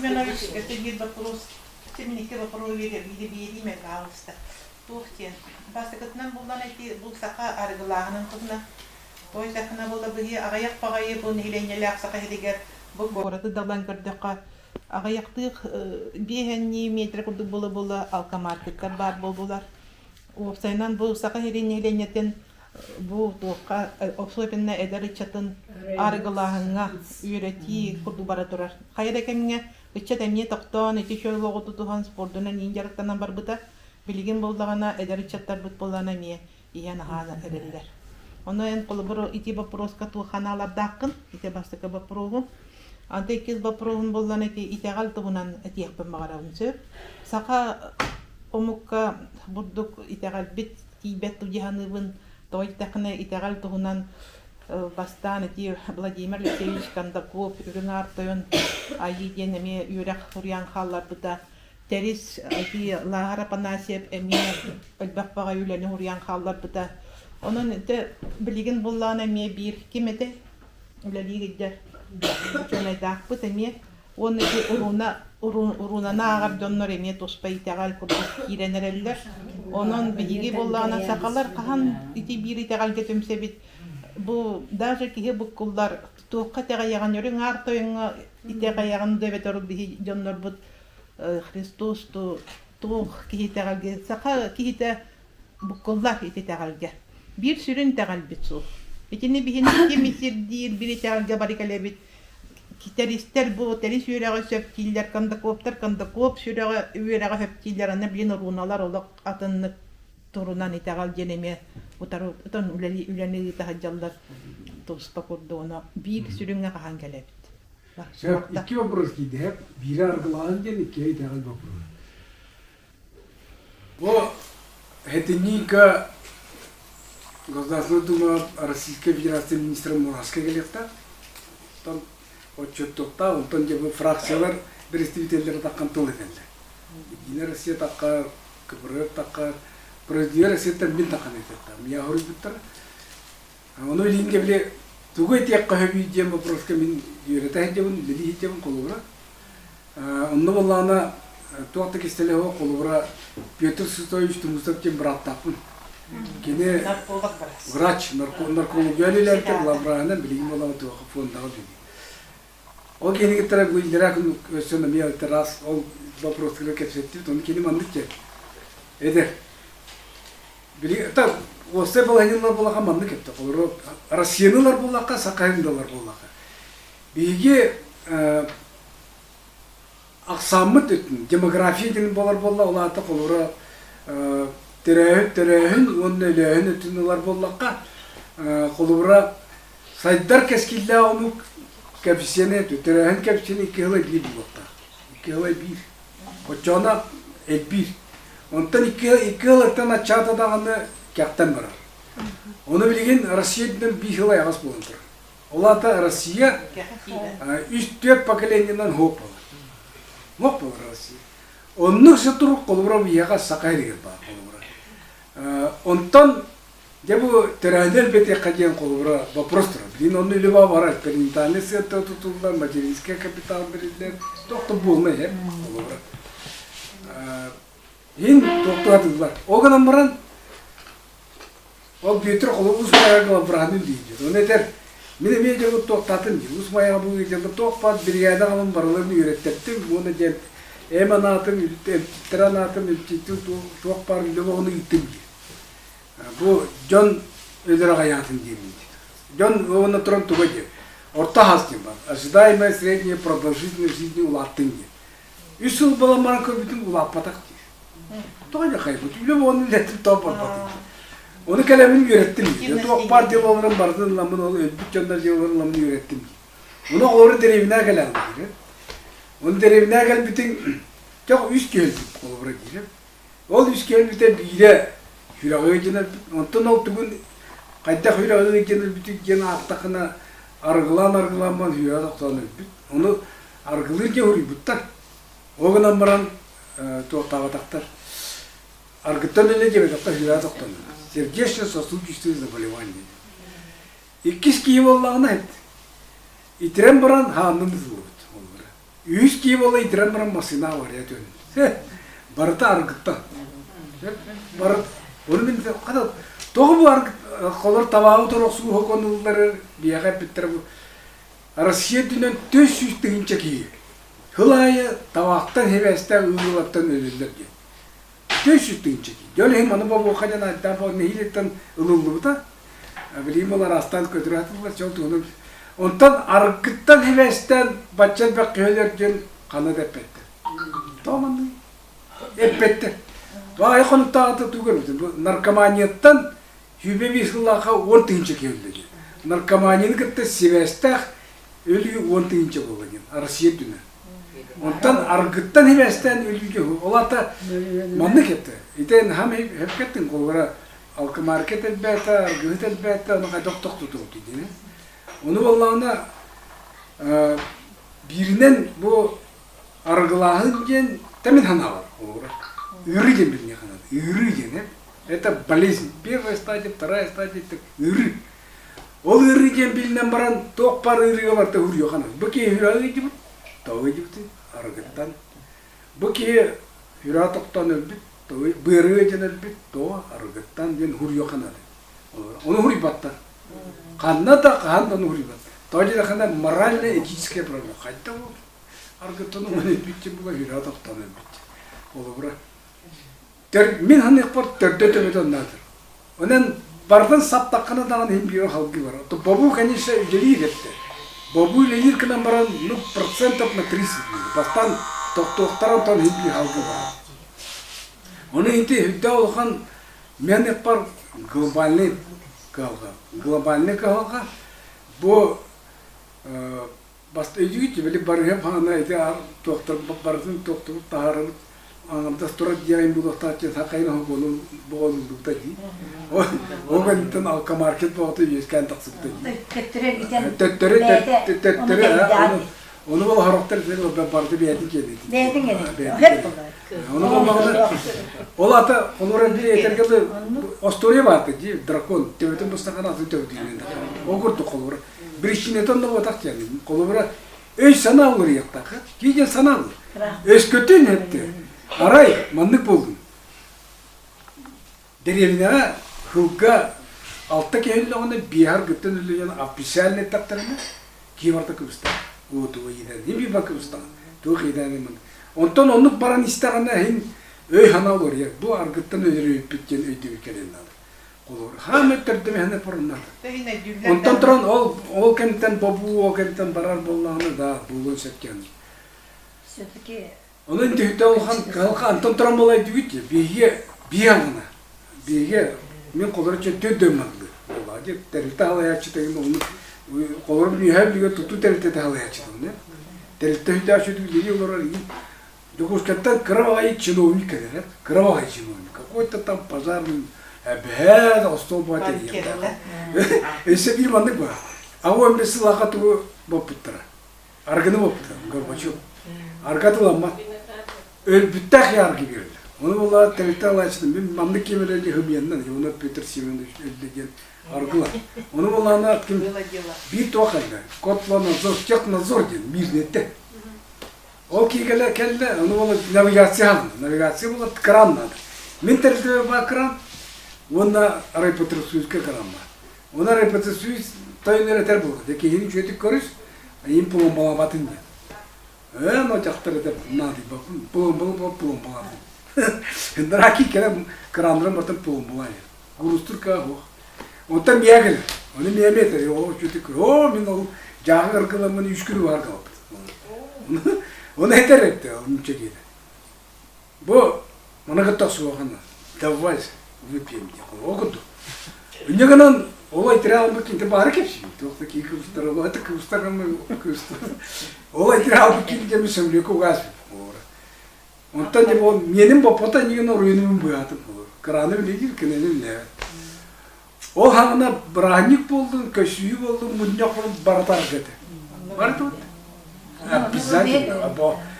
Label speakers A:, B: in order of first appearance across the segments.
A: Семенович, это биир вопрос. Мин икки вопрос биэриим пожалуйста. Туох диэн. Бастакытынан буллан эти бу саха арыгылааһынын туһунан. Той сахана була быһыы аҕыйах баҕайы бу нэһилиэнньэлээх саха иһигэр бу куораты далан көрдөххө аҕыйахтыых биэһэннии метр курдук була-була алкомаркеттар баар буоллулар. Уопсайынан бу саха иһирин нэһилиэнньэтин бу туохха особенно эдэр ыччатын арыгылааһыҥҥа үөрэтии курдук бара турар. Хайа да кэмҥэ ыччат эмиэ тохтоон ити чөл олоҕу тутуһан спордунан иин дьарыктанан барбыта. Билигин буоллаҕына эдэр ыччаттарбыт буоллаҕына эмиэ иһэн-аһаан эрэллэр. Ону эн холобур ити боппуруоска туох ханаалардааххын? Ити бастакы боппуруоһум. Антон иккис боппуруоһум буоллаҕына ити итэҕэл туһунан этиэхпин баҕарабын сөп. Саха омукка бурдук итэҕэлбит тиийбэт дьаһаныыбын тоҕо диэтэххинэ итэҕэл туһунан бастаан ити Владимир Алексеевич Кондаков Үрүҥ Аар Тойон Айыы диэн эмиэ үөрэх суруйан хаалларбыта. Тэрис ити Лааһар Апанасьев эмиэ элбэх баҕайы үлэни уруйан хаалларбыта. Онон ити билигин буллаҕына эмиэ биир ким этэ үлэлиир илдьэр учуонайдаахпыт эмиэ уонна ити уруна урунаны ааҕар дьоннор эмиэ туспа итэҕэл курдук киирэн эрэллэр. Онон биһиги буоллаҕына сахалар хаһан ити биир итэҕэлгэ түмсэбит бу даже киһи буккуллар туохха итэҕэйэҕин үрүҥ аар тойоҥҥо итэҕэйэҕин да эбэтэр биһи дьоннорбут Христос туох киһи итэҕэлгэ саха киһитэ буккуллар ити итэҕэлгэ. Биир сүрүн итэҕэлбит суох. Итини биһини ким сирдиир биир итэҕэлгэ бары кэлэбит. Тэристэр бу тэрис үөрэҕи сөп дииллэр, кондакоптар кондакоп сүрэҕи үөрэҕи сөп дииллэр. Аны билин руналар олох атыннык турунан итэҕэл диэн эмиэ утары үлэни үлэни ыыта сылдьаллар туспа курдук. Ону биир сүрүҥҥэ хаһан кэлэбит.
B: Сөп, икки вопрос киирдэ. Биирэ аргылааһын диэн, иккиһэ итэҕэл боппуруоһа. Бу Хэтинньига Государственная Дума Российской Федерация министрэ Мураска кэлиэхтээх. Оттон отчуоттуохтаах, онтон дьэ бу фракциялар представителлэрэ таххан тыл этэллэр. Единая Россия таххар, КПРФ таххар, Президент Россияттан мин таххан этиэхтээх. Миэхэ хоруйбуттара. Ону илиингэ били тугу этиэххэ сөбүй диэн боппуруоска мин үөрэтэ сылдьабын, үлэлии сылдьабын холобура. Онно буоллаҕына туох да кистэлэ суох холобура Петр Сысоевич Тумусов диэн бырааттаахпын. Кини врач, наркология үлэлээбитэ, главвраһынан билигин буоллаҕына туохха фондаҕа үлэлиир. Ол киһини кытта бу иллэрээ күн өссө эмиэ раз ол вопростары кэпсэттибит. Ону кини маннык диэн эдэр Били та уопсай балаһыанньалар буоллахха маннык эттэ. Холобура, Россияны ылар буоллахха, Сахалины да ылар буоллахха. Биһиги ахсааммыт өттүн, демография диэн буолар буолла, ол аата холобура төрөөһүн, төрөөһүн уонна өлөөһүн өттүн ылар буоллахха, холобура сайдар кэскиллээх омук коэффициены, төрөөһүн коэффициена икки сыла биир буолуохтаах. Икки сыла биир. Оччоҕуна элбиир. Онтон икки, икки ыалыттан аччаата даҕаны кэхтэн барар. Ону билигин Россия үрдүнэн биир сыл айаҕас буолан турар. Ол аата Россия үс-түөрт поколениенан хоп буолар. Хоп буолар Россия. Оннук сытырук холобура биһиэхэ саха иһигэр баар холобура. Онтон Дьэ бу төрөөһүнү элбэтиэххэ диэн холобура вопрос турар. Билигин онно үлэ барар. Перинатальнай сыанта тутуллар, материнскай капитал бэриллэр. Туох да буолмай иһэр холобура. Иһин туохтугатыллар. Ол гынан баран ол Петр холобур Уус Майаҕа главвраһын диир. Оны этэр мин эмиэ дьэ бу туохтаатын дии. Уус Майаҕа бу дьэ туох баар биригээдэ аҕалан барыларын үөрэттэртим уонна диэн эм анаатым, эмчиттэр анаатым, эмчиттим туох баар үлэ оҕону ыыттым диир. Бу дьон өлөр аҕайаатын диэммит. Дьон уонна туран туга диэн. Орто хас диэн бар. Ожидаемая средняя продолжительность жизни улааттын диэн. Үс сыл буолан баран көрбүтүм улааппатах диир. Тоҕо дьэ хайбыт үлэ буолан үлэтин тоҕо барбатым. Ону кэлэмин үөрэттим. Туох баар делоларын барытын ыламмын ол өлбүт дьоннор делоларын ыламмын үөрэттим. Ону оҕолору дэриэбинэҕэ кэлэҕин диир. Ону дэриэбинэҕэ кэлбитиҥ чох үс киһи өлбүт холобура диир. Ол үс кэлбитэ биирэ сүрэҕи ыйдьан онтон ол тугун хайдах сүрэҕи ыйдьан өлбүтүй диэн ааттаххына арыгылаан-арыгылаан баран сүрэҕэ тохтоон өлбүт. Ону арыгылыыр дьэ уруйбуттар. Ол гынан баран туохтаабатахтар. Аргыттан өлө диэбэтэхтэр сүрэҕэ тохтоон Сердечно-сосудистые заболевания. Иккис киһи буоллаҕына итирэн баран хааннын ытыллыбыт. Үһүс киһи буола итирэн баран массыына авария түһэн. Барыта аргыттан. Барыт Оны мин хата тоҕо бу аргыт холор табааҕы торохсууһа конуллары биэҕэ эппиттэрэ бу Россия үрдүнэн 400 тыһыынча киһи сыл аайы табаахтан хибээстээх ыарыылартан өлөллөр диэн. 400 тыһыынча киһи. Дьон иһин маны бобуохха диэн айдаан бу нэһиилэттэн ылыллыбыта. Билигин ол араастаан көтүрэ сатыыллар, чол туһунан. Онтон аргыттан хибээстээн бачча элбэх киһи өлөр диэн ханна да эппэттэр. Тоҕо манныгый? Эппэттэр. Баайы хонуктааҕыта тугу көрбүтүм. Бу наркоманияттан 25 сыллаахха 10 тыһыынча киһи өллө диэн. Наркоманияны кытта сибээстээх өлүү 10 тыһыынча буолла диэн Россия үрдүнэн. Онтон аргыттан хибээстээн өлүүгэ ол ата маннык этэ. Итен хам хепкеттин холбора алкомаркет элбээтэ, аргыһыт элбээтэ, ону хайдах тохтотуохтуй диэн. Ону буоллаҕына бииринэн бу арыгылааһын диэн тэмин санаалар холобура. Ыарыы диэн билиниэххэ наада. Ыарыы диэн это болезнь. Первая стадия, вторая стадия это ыарыы. Ол ыарыы диэн билинэн баран туох баар ыарыыга барыта уруйуохха наада. Бу киһи сүрэҕэ ыйдыбыт, тоҕо ыйдыбытый? Арыгыттан. Бу киһи сүрэҕэ тохтоон өлбүт, быарыга диэн өлбүт, тоҕо арыгыттан диэн уруйуохха наада. Ону уруйбаттар. Ханна да хаһан да уруйбат. Тоҕо диэтэххинэ морально-этическая проблема. Хайдах ол аргыттан уҥан өлбүт диэн була сүрэҕэ тохтоон өлбүт. Холобура, мин саныахпар төрдө төбөтө оннаатыр. Онон барытын саптаххына даҕаны иһин биирэ халгыы барар. Бобуу, конечно, үлэлиир эттэ. Бобуу үлэлиир гынан баран, ну, процентов на 30 Бастаан тохтуохтара онтон иһин биир халгыы барар. Ону инти үрдэ улахан мен ыппар глобальный кыһалҕа. Глобальный кыһалҕа бу Баста өйдүүгүт били барыһым хаана ити туохтар барытын туохтубут таһаарабыт аҥардас турар диэҕин буолуохтаах диэн сахайын оһугуонун боҕолуллубута дии. Ол кэнниттэн алкомаркет боҕото үөскээн тахсыбыта дии.
C: Төттөрү эргитэн
B: Төттөрү төттөрү ону ол хорохтор барыта бэйэтин киэнэ.
C: Бэйэтин киэнэ.
B: Ону боллоҕуна ол ата холура биир этэргэ остуоруйа баата дии дракон төбөтүн быстахана атын төбөтүнэн ол курдук холура Причината онно диэн. Холобура, өй-санаа уларыйыахтаах. Кии диэн санаа был. Өскөтүн этте. Арай маннык буоллун. Дэриэбинэҕэ сылга алта киһи өллөҕүнэ биэһэр гыттан өллө диэн официально эттэхтэринэ кии барыта кыбыстаҕа. Уотуга иитэн. Хим биир кыбыстаҕа. Туох иитэн мын. Онтон оннук баран истэҕинэ иһин өй-санаа уларыйар. Бу аргыттан өлөрүппүт диэн өйдөбүл кэлэн наада. Холобур, хаамай төрдөмөһүнэ поруннар. Онтон туран ол ол кэмтэн бобуу, ол кэмтэн барар буоллаҕына да буолуон сөп диэн.
C: Все-таки
B: Онон түһүтэ улахан кыһалҕа антон туран буолай дүүт биһиги биэ алына. Биһиги мин холоро чөттүө дөмматлы. Буолаа дип тэрилтэ халаяччы тегин оны холоро үһэ билге туту тэрилтэ халаяччы тегин. Тэрилтэ хүтээччи билиги олорор Дьокуускайтан кыра баҕайы чиновник кэлэр, кыра баҕайы чиновник, какой-то там пожарный эбэһээт остуол баҕа тэрийиэхтээх. Өссө биир маннык баар. Аҕа 15 сыллаахха тугу боппуттара? Аргыны боппуттара, Горбачев. Арга тыламмат. Өлбүттээх аргы биэрэллэр. Ону буоллаҕа тэрилтэ алааччыта мин маннык ким өлө хымыйаннан, Иванов Петр Семенович өлдө диэн аргыла. Ону буоллаҕына ким биир туох кэллэ? Котлонадзор, технадзор диэн миирнэттэ. Ол киһи кэллэ, ону буола навигация хаалла. Навигация буола кран надо. Мин тэрилтэбэр баар кран уонна райпотребсоюзка кран баар. Оны райпотребсоюз тойон этэр буолла. Де киһини үчүгэйдик көрүс, им пломбалаабатын диэн. Ээ, но дьахтар этэр наадыйбаппын. Пломбалы пломбалаатын. Драки кэлэн краннарын бартан пломбалаайар. Грузтур каа суох. Онтон миэ кэлэр. Ону миэ эмиэ этэр. Ол үчүгэйдик көр. Оо, мин ол дьааһык аргыламмын үс күнү баар галаппыт. Оны этэр этте, онча диэтэ. Бу маны кытта охсуохана. Давай выпьем диэн. Ол курдук. Инньэ гынан ол айтыраалбыт кинти баары кэпсиир. Туох да кии кыбыстар, ол это кыбыстар кыбыстар. Ол айтыраалбыт кинти сөмлүөккэ угаас Онтон дьэ ол миэнин боппото иннигин оруйунун быһаатым болор. Краны билигин кинини билээбэт. Ол хаҕына бырааһынньык буоллун, көсүү буоллун, мунньах буоллун барыта аргы этэ. Барыта Обязательно.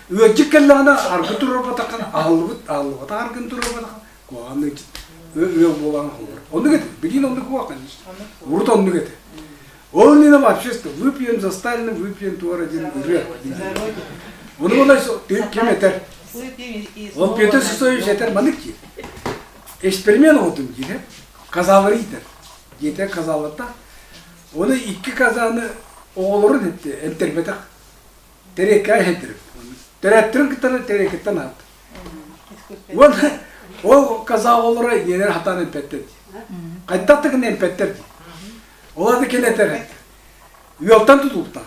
B: Ыалдьыт кэллэҕинэ аргы туруорбатаххына аһыллыбыт, аһыллыбатах аргын туруорбатаххына куһаҕан ыалдьыт ыал буолан холбор. Оннук этэ. Билигин оннук буолуох конечно. Урут оннук этэ. Ол иннинэ вообще выпьем за Сталина, выпьем туора диэн ырыа. Ону була ким этэр? Ол Петр Сысоевич этэр маннык диир. Эксперимент оҥордум диир. Казалары иитэр. Диэтэ казаларда. Оны икки казаны оҕолорун эмтэрбэтэх. Тэриэккэ иһэтирим. Төрөөттөрүн кытары тэриэккэттэн аат. Уонна ол каза оҕолоро ийэлэр хатаан эмпэттэр дии. Хайдах да гына эмпэттэр дии. Ол аты кини этэр ыалтан тутулуктаах.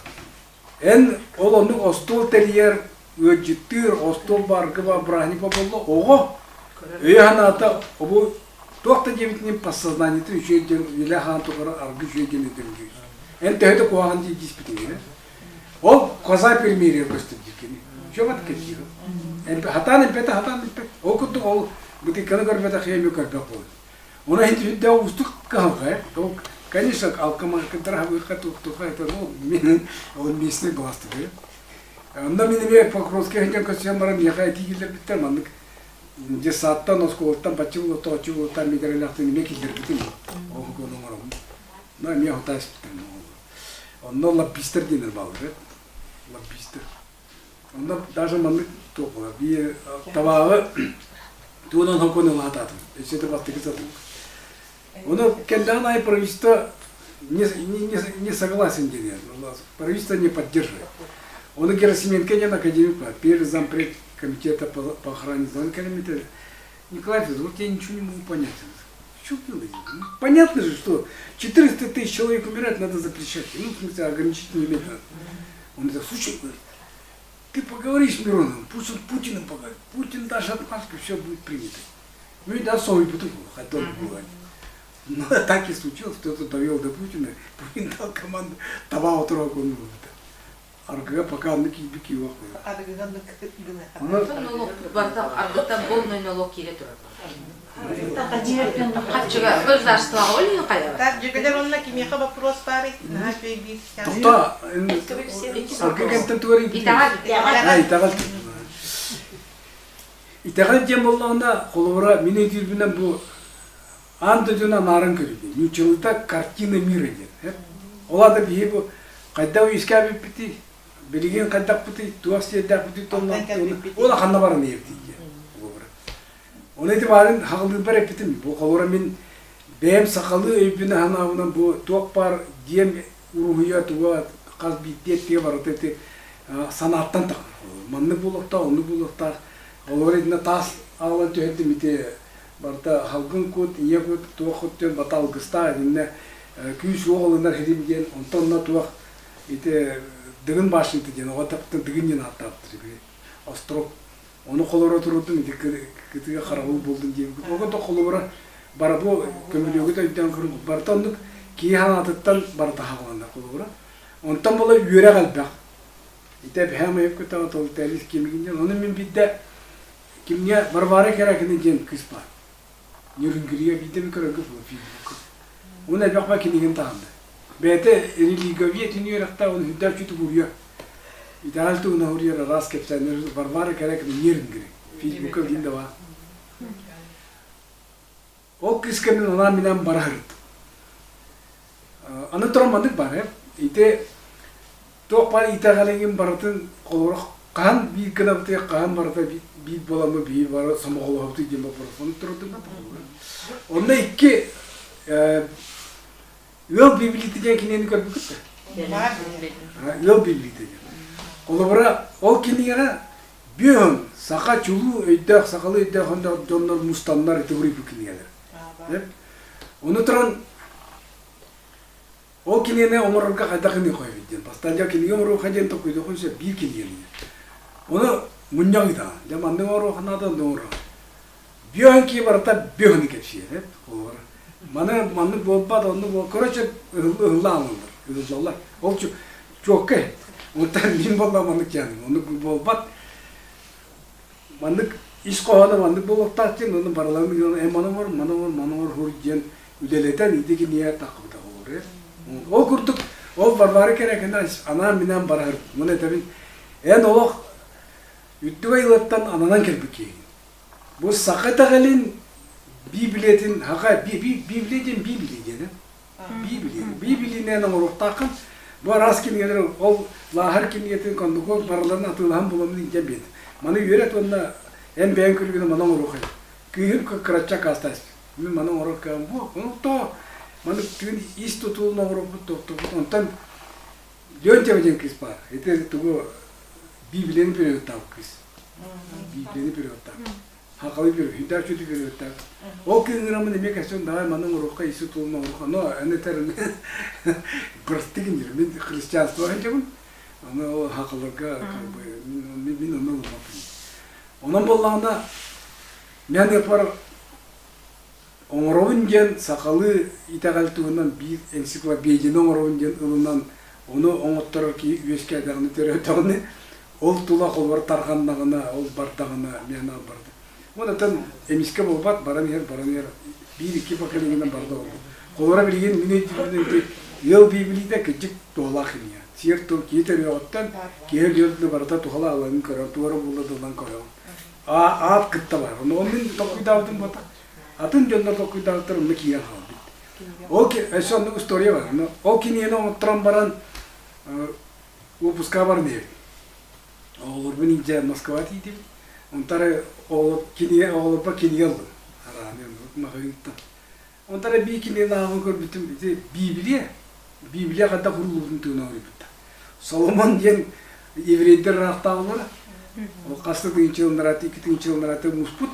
B: Эн ол оннук остуол тэрийэр, ыалдьыттыыр, остуол баарга бырааһынньык буолла оҕо өйө-санаата обу туох да диэбитинин подсознаниета үчүгэй диэн үлэ хаан тухары аргы үчүгэй диэн өйдөбүлдүүр. Эн төһө да куһаҕан дии диспитиҥ Ол коза перемирие көстөр диир кини. Чөбөт кэлиир. Хатаан эмпэтэ, хатаан эмпэт. Ол курдук ол бытыыкканы көрбөтөх эмиэ көрбөх буолар. Оны хинтүндэ уустук кыһалҕа. Ол, конечно, алкомаркеттар хабыахха туохтуха это, ну, мен ол местный властыгы. Онно мин эмиэ Покровскай хинтэн көссөн баран миэхэ этии киллэрбиттэр маннык детсадтан, оскуолаттан баччы булуоттаоччу булуоттаан миэтэрэлээхтин эмиэ киллэрбитим. Ол оҥоробун. Но эмиэ хатаа испитим. Онно лоббистар диэннэр бааллар ээ. Лоббистар. Онно даже маннык туох буолар. Биир табааҕы туунан хокун ылаатаатым. Өссө да бастакы сатым. Ону кэллэҕин аайы правительство не, не, не, не согласен диэн. Правительство не поддерживает. Оны Герасименко диэн академик бар. Первый зампред комитета по, по охране здоровья комитета. Николай Федорович, вот я ничего не могу понять. Что делаете? Ну, понятно же, что 400 тысяч человек умирать надо запрещать. Ну, в смысле, ограничить не иметь надо. Он говорит, слушай, говорит, ты поговори с Мироновым, пусть он Путиным поговорит. Путин даже отмазку, все будет принято. Ну и да, совет хотел бы Но так и случилось, кто-то довел до Путина, Путин дал команду, табаа отуруок он Аргыга пока анны киирбит киһи
D: Аргыга налог барыта аргыттан полный налог киирэ турар. Хаччыга государствоҕа ол иһин хайа.
A: Так, дьүгэлэр онно кимиэхэ вопрос баарый? Наһаа үчүгэй биир
B: Тоқта, аргы кэмтэн тугар
D: Итэҕэл.
B: Итэҕэл. Итэҕэл диэн буоллаҕына, холобура, мин өйдүүрбүнэн бу аан дойдуну анааран көрүбүн. Нууччалыыта картина мира диэн. Ол аата биһи бу хайдах үөскээбиппитий, билигин хайдахпытый, туох сиэрдээхпитий тоннаахпытый, ол ханна баран иһэбитий диэн. Холобура. Оны ити баарын хаҕылыырбар эппитим. Бу холобура мин бэйэм сахалыы өйбүн аһанаабынан бу туох баар диэм уруһуйа туга хас биирдии эттигэ барыта ити санааттан тахсар. Маннык буолуохтаах, оннук буолуохтаах. Холобура итиннэ таас аалан түһэрдим ити барыта халгын кут, ийэ кут, туох кут диэн бата алгыстаах итиннэ күүс-уох ылынар сирим диэн, онтон онно туох ити Дыгын башнята диэн оҕо таптан Дыгын диэн ааттаабыттар били острог. Ону холоро турдум ити кытыга харабыл буолдун диэбит. Оҕо да холобура бара бу көмүлүөгү өйдөөн көрүҥ барыта оннук киһи санаатыттан барыта хааланар холобура. Онтон була үөрэх элбэх. Ити эбэһээм айып кытаҕа толтээлис кимигин диэн. Ону мин биирдэ Кимҥэ Варвара Корякина диэн кыыс баар. Нерюнгригэ биирдэ эмэ көрөргө буолар Фейсбукка. Уонна элбэх баа кинигин таһынна. Бэйэтэ религовед үөрэхтээх, оны үрдээх үчүгэй уруйар. Итэҕэл туһунан уруйар араас кэпсээннэр Варвара Корякина Нерюнгри. Фейсбукка билин да баар. Ол кыыска мин анаан-минээн бара сырыттым. Аны туран маннык баар ээ. Ити туох баар итэҕэлиҥин барытын холобура хаһан биир гынабытый, хаһан барыта биир буоламмыт, биир бары сомоҕолоһобутуй диэн боппуруос. Ону турдум Онно икки ыал библията диэн кинигэни көрбүккүт да? Ыал библията диэн. Холобура, ол кинигэҕэ бүөһүн саха чулуу өйдөөх, сахалыы өйдөөх дьоннор мустаннар ити уруйбут кинигэлэр. Ону туран Ол кинигэни оҥорорго хайдах ини хойбут диэн. Бастаан дьэ кинигэ оҥоруохха диэн толкуйдуоххун сөп биир кинигэни. Ону мунньах ыытаҕын. Дьэ маннык оҥоруохха наада, оннук оҥоруохха. Бүөһүн киһи барыта бүөһүнү кэпсиир. Холобура. Маны маннык буолбат, оннук буол. Короче, ыһылла аалаллар, ыһыллаллар. Ол чуоккай. Онтон мин буолла маннык диэн. Оннук буолбат. Маннык ис хоһооно маннык буолуохтаах диэн, онно барыларын эн маны оҥор, маны оҥор, маны оҥор хур диэн үлэлэтэн ити кинигэ таххыбыта холобура. Ол курдук ол Варвара Кэрякина анаан-минээн барар. Маны этэбин, эн олох үрдүк айылаттан ананан кэлбит киһигин. Бу саха итэҕэлин Библиятин, хака Библия диэн Библия диэн, Библия. Библияны оҥоруохтааххын. Бу араас кинигэлэр ол Лааһар кинигэтин Кондуков барыларын атыылаһан буламмын илдьэн биэрдим. Маны үөрэт уонна эн бэйэҥ күлүгүнэ маны оҥоруохай. Кыыһым кырачча аккаастаспыт. Мин маны оҥорор кыаҕым буо. Ону то маны түүн ис тутулун оҥороппут, тохтоппут. Онтон Леонтьева диэн кыыс баар. Ити тугу Библияны переводтаабыт кыыс. Библияны переводтаабыт. Хахалы перевод, үчүгэй переводтаабыт. Ол кыыһыраммын эмиэ кэсен давай маны оҥоруохха, ис тутулун оҥоруохха. Но эн этэр прости гинир. Мин христианство сылдьабын. Аны ол хахаларга как бы мин онно ылыммаппын. Онон буоллаҕына мен ыпар оҥоробун диэн сахалыы итэҕэл туһунан биир энциклопедияны оҥоробун диэн ылынан ону оҥотторор киһи үөскээтэҕинэ төрөөтөҕүнэ ол тула холбор тарҕаннаҕына ол бардаҕына миэнэ барда онтон эмискэ буолбат баран иһэр баран иһэр биир-икки поколениенан барда олорбут холобура билигин мин өйдүүрбүнэн ыал биибилиитэ кырдьык туһалаах кинигэ сиэр тыл киһи төрүөҕүттэн киһи өлүөр барыта туһалаах ыларын көрөн туора буолла да ылан көрөҕүн аат кытта бар. Ону мин толкуйдаабытым буолта. Атын дьоннор толкуйдаабыттар онно киирэн хаалбыт. Ол өссө оннук история бар. Ол кинигэни оҥотторон баран выпуска баран иһэбит. Оҕолорбун илдьэ Москваҕа тиийдибит. Онтон кинигэ оҕолорбор кинигэ ыллым. Арааны маҕаһыынтан. Онтон эбии кинигэни ааҕан көрбүтүм ити Библия. Библия хайдах ууруллубутун туһунан суруйбуттар. Соломон диэн еврейдэр ыраахтааҕылара ол хас да тыһыынча сылларата, икки тыһыынча сылларата муспут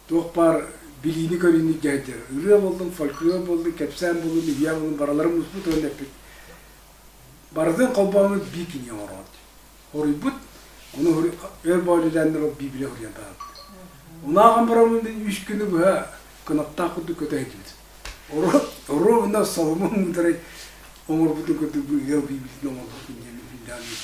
B: туох баар билиини-көрүүнү дьаһайдылар. Ырыа буоллун, фольклор буоллун, кэпсээн буоллун, үһүйээн буоллун барыларын муспут уонна эппит. Барытын холбооммут биир кинигэ оҥороҕут. Хоруйбут, ону өр боолүлээннэр ол Библия хоруйан таһаарбыт. Ону ааҕан бараммын үс күнү быһа кынаттаах курдук көтө сылдьыбытым. Оруобуна Соломон муударай оҥорбутун курдук бу ыал Библиятын оҥорбутун диэн мин даҕаны